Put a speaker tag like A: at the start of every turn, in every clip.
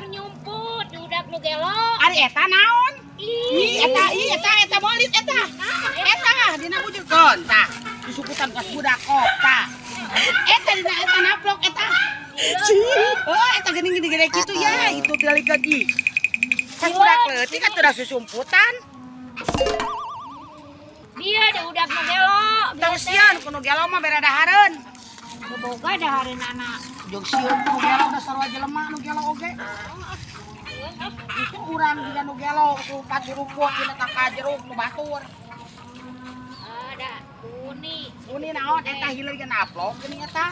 A: Keur nyumput budak nu gelo.
B: Ari eta naon?
A: Ih,
B: Ih, eta, ih, eta, eta molit eta. Eta dina bujurkeun tah. Disukutan kas budak kok tah. Eta dina eta naplok eta. Oh, eta geuning gede-gede kitu ya, itu dialikeun ih. Kas budak leutik atuh da susumputan.
A: Dia ada budak nu gelo.
B: Tong sieun ku nu gelo mah bere dahareun.
A: Boga dahareun anak.
B: Jog sieun ku nu gelo da sarua jelema nu gelo oge. Itu urang juga nu gelo supat diruput dina tangkal jeruk nu batur.
A: Ada uni.
B: Uni naon eta hileung ge naplok geuning eta.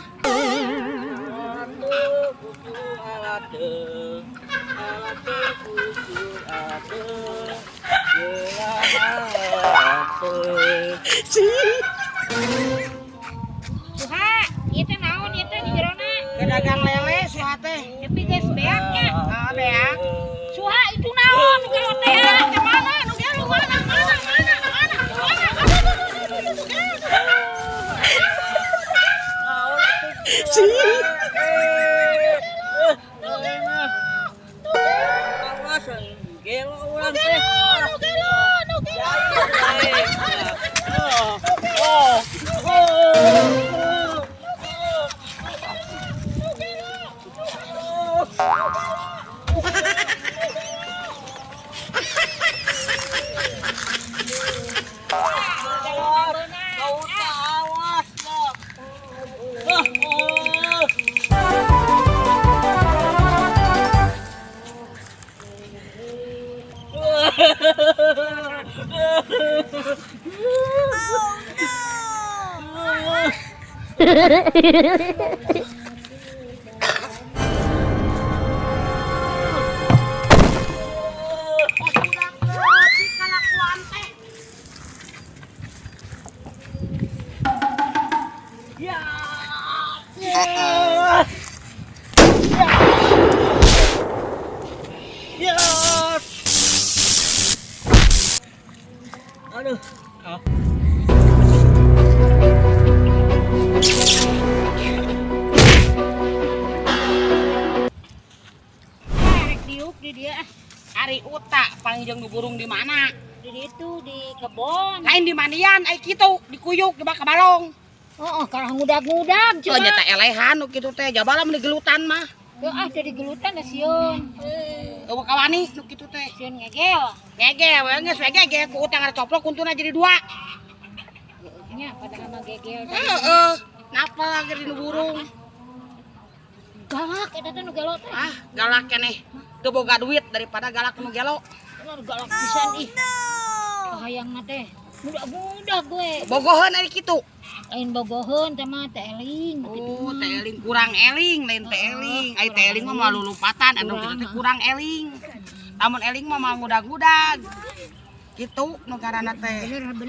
A: Suha, ieu teh naon ieu teh di jerona?
B: Kedagang lele Suha teh.
A: Tapi geus beak nya.
B: Ah, beak.
A: Suha itu naon nu gelo teh?
B: Ke mana nu gelo mana mana mana mana mana. Aduh, aduh, aduh, aduh, aduh, aduh. Nu gelo, nu gelo. Kos budak leutik kalakuan teh.
C: Aduh.
A: Rek diuk di dia ah.
B: Ari utak pangjeng nu burung di mana?
A: Di ditu di kebon.
B: Lain di mandian ai kitu dikuyuk di baka balong.
A: Oh, kalah ngudag-ngudag
B: Oh,
A: cuma.
B: nyata elehan nu kitu teh jabala mun digelutan mah.
A: Tuh ah jadi gelutan da sieun.
B: Eueuh kawani nu kitu teh.
A: Sieun ngegel.
B: Ngegel we geus we gegel ku utang ada coplok kuntuna jadi dua.
A: Nya padahal mah gegel.
B: Heeh. Napel lagi di nu burung.
A: Galak eta teh nu gelo teh.
B: Ah, galak keneh. Teu boga duit daripada galak nu gelo.
A: Bener galak pisan ih. Kahayangna teh. Mudah-mudah gue.
B: Bogoheun ari kitu.
A: Lain bogoheun teh mah teh eling gitu
B: Oh,
A: mah.
B: teh eling kurang eling, lain teh eling. Ai teh eling mah moal lulupatan, anu kitu teh kurang eling. Lamun eling mah moal ngudag-ngudag. Kitu nu ngaranna teh.
A: Bener bener.